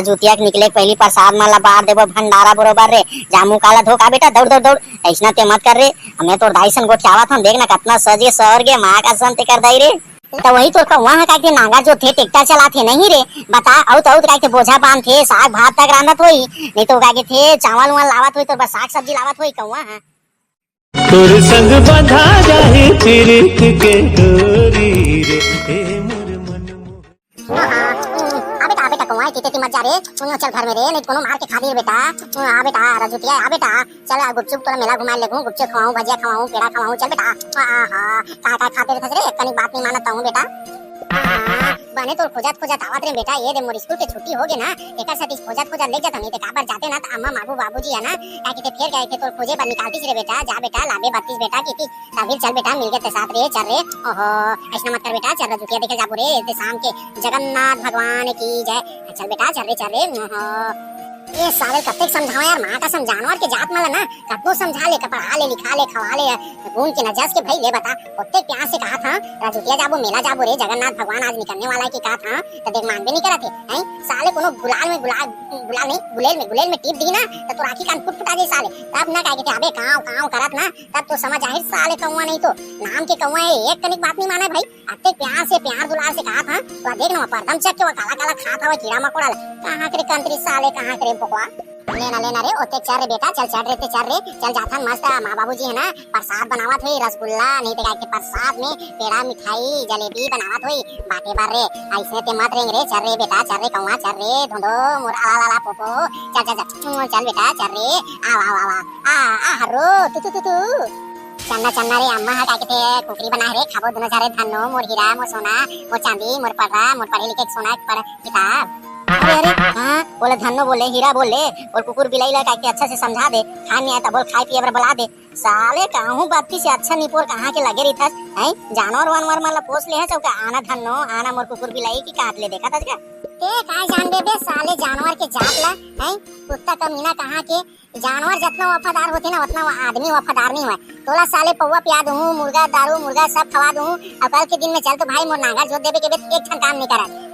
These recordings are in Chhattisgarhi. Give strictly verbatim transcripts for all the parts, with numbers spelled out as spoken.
रजुतिया के निकले के पहिली प्रसाद मन ला बांट देबो, भंडारा बरोबर रे। जा मुंह काला धो का बेटा, दौड़, दौड़, दौड़। अइसना ते मत कर रे, हमें तोर दाई सन गोठियावत हन, देख ना कतना सजे सवर गे, माँ का सन तेकर दाई रे। त वही तोर कौवा ह का कहिथे, नांगर जोतथे, ट्रैक्टर चलाथे नहीं रे, बता, अउ त अउ त का कहिथे, बोझा बांधथे, साग भात तक रांधत होई, नहीं तो का कहिथे, चावल उवल लावत होई, तोर बर साग सब्जी लावत होई कौवा ह। तोर संग बंधा जाही पीरित के डोरी रे, ए मोर मन मोहन। हाँ, हाँ, हम्म, आ बेटा, आ बेटा, कौवा हे, तीते ती मत जा रे, हम्म, चल घर में रे, नहीं तो कोनो मार के खा दे बेटा। हम्म, आ बेटा, रजुतिया, आ बेटा, चल आ गुपचुप तोला मेला घुमा लेगहूँ, गुपचुप खवाऊँ, भजिया खवाऊँ, पेड़ा खवाऊँ, चल बेटा। हाँ, हाँ, का, का खाते रहथस रे, एक कनिक बात नहीं मानत हूँ बेटा। हाँ, बने तोर खोजत खोजत आवत रे बेटा, ये दे मोर स्कूल के छुट्टी हो गे ना, एकर सेती खोजत खोजत लेग जात हूँ, नहीं ते काबर जाते ना, त अम्मा, माबू, बाबूजी है ना, का कहिथे, फेर का कहिथे, तोर खोजे बर निकालतिस रे बेटा, जा बेटा, लाबे बत्तीस बेटा, किती तभी चल बेटा, मिल गए ते साथ रे, चल रे। ओहो, अइसना मत कर बेटा, चल रजुतिया देखे जाबो रे, ते शाम के जगन्नाथ भगवान की जय। चल बेटा, चल रे, चल रे। ओहो। ए साले कतेक समझावा यार, माँ कसम जानवर के जात मन ला ना, कतनो समझा ले, पढ़ा ले, लिखा ले, खवा ले, गुन के न जस के भाई ले बता, ओतेक प्यार से कहा था, रजुतिया जाबो, मेला जाबो रे, जगन्नाथ भगवान आज निकलने वाला है कि कहा था, त देख मानबे नहीं करत हे, हैं? साले कोनो गुलाल में गुलाल, गुलाल नहीं, गुलेल में, गुलेल में टीप दी ना, त तोर आँखी कान फुट फुटा जाई साले, तब ना का कहिथे, अबे काव, काव करत ना, तब तो समझ आही साले कौवा नहीं तो, नाम के कौवा है, एक कनिक बात नहीं माने भाई। अतेक प्यार से, प्यार दुलार से कहा था, तो देख ना, परदम चक के वो काला काला खात हवा कीड़ा मकोड़ा ला। कहाँ के रे कंत्री साले, कहाँ के रे बोकवा। लेना, लेना रे, ओते चल रे बेटा, चल चढ़ रे, ते चढ़ रे, चल जाथन मस्त, माँ बाबूजी है ना, प्रसाद बनावत होई, रसगुल्ला, नहीं तो का कहिथे प्रसाद में पेड़ा, मिठाई, जलेबी बनावत होई, बाटे बर रे, अइसने ते मत रेंग रे, चढ़ रे बेटा, चढ़ रे कौवा, चढ़ रे, धुंधो, मुर, आ ला ला पोपो, चल, चल, चल, चल बेटा, चढ़ रे, आव, आव, आव, आव। आ, आ, हर्रो, तू, तू, तू, तू। चन्ना, चन्ना रे, अम्मा ह का कहिथे, कुकरी बनाए रे, खाबो दुनो झन रे, धन्नो, मोर हीरा, मोर सोना, मोर चांदी, मोर पटरा, मोर पढ़े लिखे के सोना के पढ़ किताब। अरे, अरे, हाँ, बोले धन्नो बोले, हीरा बोले, और कुकुर बिलाई ला का कहिथे अच्छा से समझा दे, खान नहीं आए त बोल खाए पिए बर बला दे। साले कहूँ बत्ती से अच्छा निपोर कहाँ के लगे रहिथस, हैं? जानवर वानवर मन ला पोस ले हस, ओकर आना धन्नो, आना मोर कुकुर बिलाई की काट ले देखत हस का? ते का जानबे बे साले जानवर के जात ला, हैं? कुत्ता कमीना कहाँ के, जानवर जतना वफादार होथे ना, ओतना वो आदमी वफादार नहीं होय। तोला साले पौवा पिया दूहूँ, मुर्गा दारू, मुर्गा सब खवा दूहूँ, अउ कल के दिन में चल तो भाई मोर नांगर जोत देबे के बे एक ठन काम नहीं करत।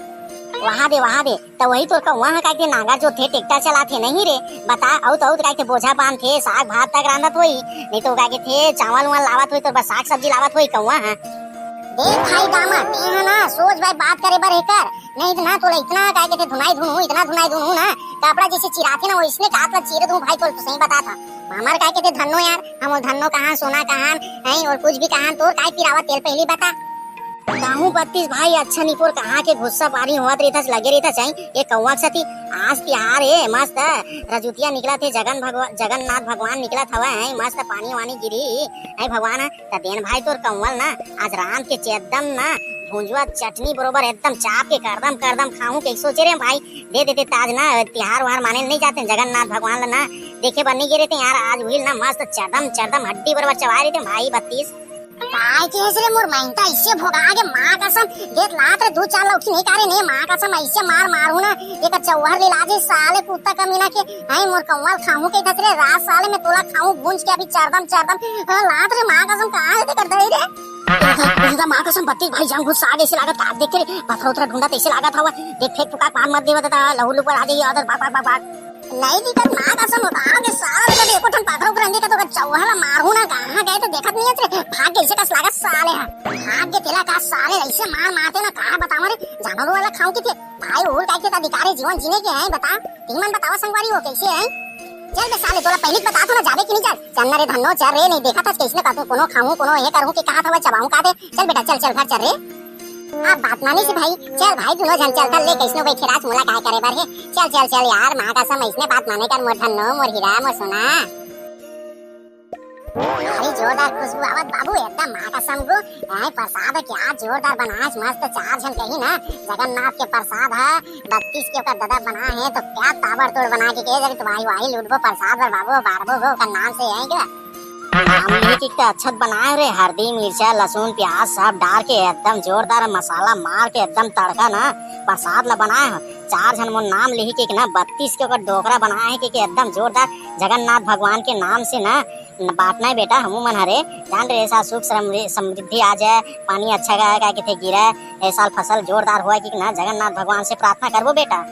वहाँ दे, वहाँ दे, त वही तोर कौवा ह का कहिथे नांगर जोतथे, ट्रैक्टर चलाथे नहीं रे। बता, अउ त अउ त का कहिथे बोझा बांधथे, साग भात तक रांधत होई, नहीं तो का कहिथे चावल उवल लावत होई, तोर बर साग सब्जी लावत होई कौवा ह। देख भाई दामा, तेहा ना सोच भाई बात करे बर हे कर, नहीं तो ना तोला इतना का कहिथे धुनाई धुनहूँ, इतना धुनाई धुनहूँ ना, कपड़ा जैसे चिराथे ना, वइसने कात ला चीर दूँ भाई, तोला तो सही बतात हँव। हमर का कहिथे धन्नो यार, हम वो धन्नो कहान, सोना कहान, हैं, और कुछ भी कहान, तोर काय पिरावा तेल पहिली बता। कहूँ बत्तीस भाई, अच्छा निपोर कहाँ के गुस्सा पानी होवत रहिथस, लगे रहिथस, हैं, ये कौवा के सेती। आज तिहार हे, मस्त रजुतिया निकलत हे, जगन भगवा-, जगन्नाथ भगवान निकलत हवय, हैं, मस्त पानी वानी गिरी, हैं भगवान, त देन भाई तोर कौवा ल ना, आज रांध के चेदम ना, भुंजुआ चटनी बरोबर एकदम चाप के करदम करदम खाहूँ के सोचे रे भाई। दे देते त आज ना, तिहार उहार माने नहीं जाते, जगन्नाथ भगवान ला ना देखे बर नहीं गे रहिते यार, आज उही ल ना मस्त चरदम चरदम हड्डी बरोबर चबाए रहिते भाई बत्तीस। काय कहेस रे मोर मइनता, अइसे भोगा गे माँ कसम, देत लात रे दू चार लौकी नहीं कारे ने माँ कसम, अइसे मार मारहूँ ना, एकर चौहर ले लाजे साले कुत्ता कमीना के, हैं मोर कौवा ल खाहूँ कहिथस रे, रात साले में तोला खाहूँ भूंज के अभी चरदम चरदम, हाँ, लात रे माँ कसम कहाँ हे तेकर दई रे? उनका माँ कसम बत्तीस भाई जान गुस्सा आ गे, अइसे लागत काट देख के रे, पथरा उथरा ढूंढत अइसे लागत हवा, देख फेंक फुका के मार मत देवत ता, लहू लुक पर आ जाई, अदर भाग, भाग, भाग, भाग। नहीं दिखत माँ कसम, भाग के साला लगा दे, एको ठन पथरा उथरा अंदर का तो चौहर ला मारहूँ ना, कहाँ गए तो देखत नहीं है रे, भाग के अइसे कस लागत साले हा, भाग के तेला का साले अइसे मार मारते ना, का बतावा रे, जानवर वाला खाऊँ की थे, भाई और का के अधिकार है जीवन जीने के है, बता, तीन मन बतावा संगवारी हो कैसे है? चल बे साले, तोला पहिली बता तो ना जाबे कि नहीं चल, चल ना रे धन्नो, चल रे, नहीं देखत हस कइसने का तू कोनो खाहूँ, कोनो ये करहूँ के कहा था चबाहूँ का दे, चल बेटा, चल, चल, घर चल रे। अब बात माने से भाई, चल भाई, दुनो झन चल, चल ले, कइसनो बइठे राज, मोला काय करे बर हे? चल, चल, चल यार, माँ कसम, अइसने बात माने कर, मोर धन्नो, मोर हीरा, मोर सोना। भारी जोरदार खुशबू आवत बाबू, एकदम माँ कसम गो, ऐ प्रसाद क्या जोरदार बनाए, मस्त चार झन कही ना, जगन्नाथ के प्रसाद है, बत्तीस के ओकर ददा बनाए हे, तो क्या ताबड़तोड़ बना के कहे, तो भाई, भाई लूटबो प्रसाद बर बाबू, बांटबो गो, ओकर नाम से है क्या? नाम लिही के त अच्छत बनाए रे, हरदी, मिर्चा, लहसुन, प्याज सब डार के एकदम जोरदार मसाला मार के एकदम तड़का ना प्रसाद ला बनाए ह। चार झन मोर नाम लिही के ना बत्तीस के ओकर डोकरा बनाए हे के, के एकदम जोरदार जगन्नाथ भगवान के नाम से ना बांटना है बेटा। हमू मन हरे जान रे ऐसा सुख समृ-, समृद्धि आ जाए, पानी अच्छा का का किथे गिरे, ए साल फसल जोरदार होए कि ना जगन्नाथ भगवान से प्रार्थना करबो बेटा।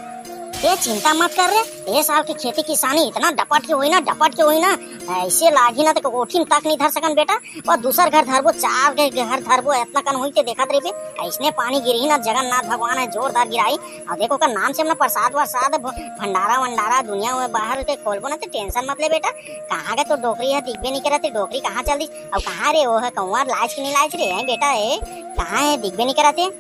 ये चिंता मत कर रे, ये साल के खेती किसानी इतना डपट के होई ना, डपट के होई ना, ऐसे लागी ना त कोठी म तक नहीं धर सकन बेटा। अउ दूसर घर धरबो, चार घर धरबो, एतना कन होई ते देखत रहिबे। अइसने पानी गिरही ना, जगन्नाथ भगवान ह जोरदार गिराही। अउ देखो का नाम से हमन परसाद वरसाद भ-, भंडारा वंडारा दुनिया में बाहर के खोलबो ना, त tension मत ले बेटा। कहाँ के तो डोकरी ह दिखबे नहीं करत हे, डोकरी कहाँ चल दिस? अउ कहाँ रे वो ह कौआ, लाइस कि नहीं लाइस रे? हैं बेटा, ए कहाँ हे, दिखबे नहीं करत हे?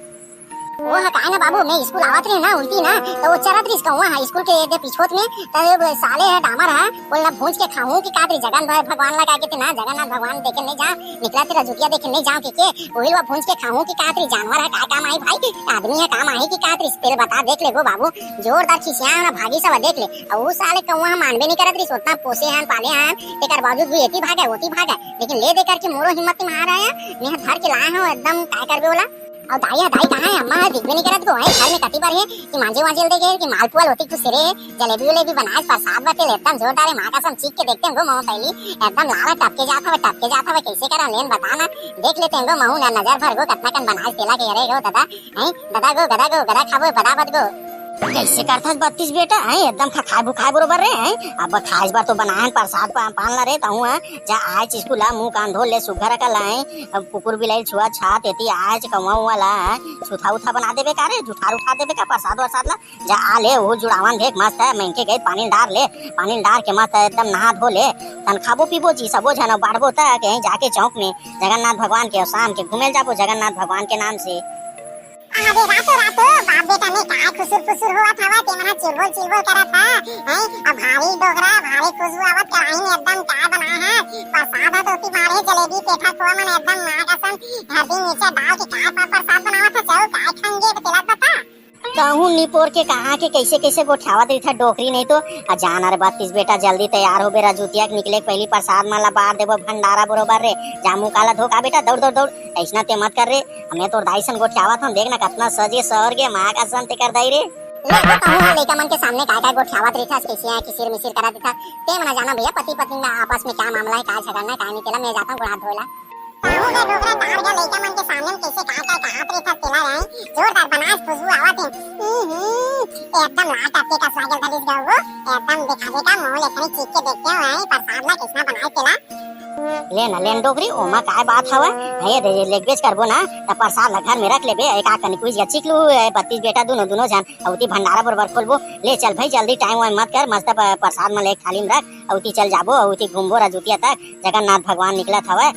वो ह काय ना बाबू, मैं स्कूल आवत रहे ना उल्टी ना, त वो चरत रहिस कौआ ह स्कूल के दे पिछोत में। त वो साले ह डामर ह, बोल ना भूंज के खाहूं कि कात रही, जगन भाई भगवान लगा के ते ना, जगन्नाथ भगवान देखे नहीं जा, निकला तेरा जुतिया देखे नहीं जाओ के के, वही लो भूंज के खाहूं कि कात रही, जानवर ह काय काम आई भाई, आदमी ह काम आई कि कात रही, तेरे बता देख ले गो बाबू, जोरदार खिसिया ना भागी सब देख ले। अउ वो साले कौआ ह मानबे नहीं करत रहिस, उतना पोसे हन पाले हन, तेकर बावजूद भी एती भागे ओती भागे, लेकिन ले दे करके मोरो हिम्मत नहीं हार आया, मैं धर के लाए हूँ एकदम, काय करबे बोला। अउ दाई ह, दाई कहाँ हे? अम्मा ह दिखबे नहीं करत गो, है घर में कति बर हे कि मांजे वांजे ल दे गे कि मालपुआ ल ओती कुछ सिरे, जलेबी उलेबी बनाए, परसाद बटेल एकदम जोरदार हे। माँ कसम चीख के देखते हैं गो महू पहली, एकदम लाला टपके जात हवे, टपके जात हवे, कैसे करा लेन बता ना, देख लेते हैं गो महू ना, नजर भर गो कतना कन बनाए तेला के, अरे गो दादा, हैं दादा गो, गदा गो, गदा खाबो, बदा बद गो। कैसे करथस बत्तीस बेटा, हैं एकदम खखाए भुखाए बरोबर रे, हैं अब खाए बर तो बनाए हन परसाद पा-, पान ला रे, तहूँ ह जा आज स्कूल ला मुंह कान धो ले सुघर का लाए, अब कुकुर बिलाई छुआ छात एती आज कौआ उआ ला, हैं, सुथा उथा बना देबे का रे, जुठार उठा देबे का परसाद वरसाद ला? जा आ ले, वो जुड़ावन देख मस्त है, महके गए पानी डार ले, पानी डार के मस्त एकदम नहा धो ले, तन खाबो पीबो जी सबो झन, बाढ़बो तक यहीं जाके चौक में जगन्नाथ भगवान के, शाम के घूमे ल जाबो जगन्नाथ भगवान के नाम से। अरे रातो रातो बाप बेटा में काय खुसुर फुसुर होवत हवा, ते मन ह चिलबोल चिलबोल करत ह, हैं? अब भारी डोकरा, भारी खुशबू आवत, कढ़ाई में एकदम काय बनाए है, परसाद ह तो ओती मारे जलेबी पेठा खोआ मन एकदम नाक असन हरदी मिर्चा डाल के काय पर परसाद बनावत ह, चौ काय खंगे तेला बता। कहूँ निपोर के कहाँ के कैसे कैसे गोठियावत रहिथे डोकरी नहीं तो। आ जान अरे बत्तीस बेटा, जल्दी तैयार हो बे, रजूतिया के निकले के पहली परसाद मन ला बार देबो भंडारा बरोबर रे। जा मुँह काला धो का बेटा, दौड़ दौड़ दौड़, ऐसना ते मत कर रे। हमें तोर दाई सन गोठियावत हन, देख ना कतना सजे सवर गे, माँ का सन ते कर दाई रे। ले तो कहूँ हा लइका मन के सामने काय काय गोठियावत रहिथस, कैसे है किसिर मिसिर करत रहिथस, ते मना जाना भैया पति पत्नी में आपस में क्या मामला है, काय झगड़ना है, काय नहीं, तेला मैं जाता हूँ गोड़ हाथ धोला। कहूँ के डोकरा तार के लइका मन के सामने में कैसे काय काय कहत रहिथस तेला रे, जोरदार बनास खुशबू आवत है। हम्म, एकदम लाल टपके कस लागल धरिस गो, एकदम देखा देखा मुँह लेखनी चीख के देखते हो है, परसाद ला कैसना बनाए तेला। ले ना, लेन डोकरी, ओमा काय बात हवय? हे दे, लेगबेच करबो ना, त परसाद ला घर में रख लेबे। एक आक कनी कुछ या चिकलू, ए, बत्तीस बेटा, दुनो, दुनो झन, अउती भंडारा बरोबर खोलबो। ले चल भाई, जल्दी टाइम वाइम मत कर, मस्त प-, परसाद मन ले एक थाली में रख, अउती चल जाबो, अउती घूमबो रजूतिया तक, जगन्नाथ भगवान निकलत हवय।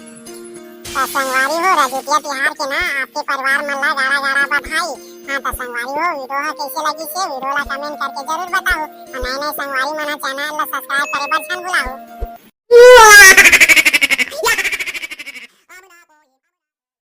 त संगवारी हो, रजूतिया तिहार के ना आपके परिवार मन ला गाड़ा गाड़ा बधाई। हाँ, त संगवारी हो, वीडियो ह कैसे लगिस हे, वीडियो ला comment करके जरूर बताओ। अउ नए नए संगवारी मन ह चैनल ला subscribe करे बर झन भुलाओ।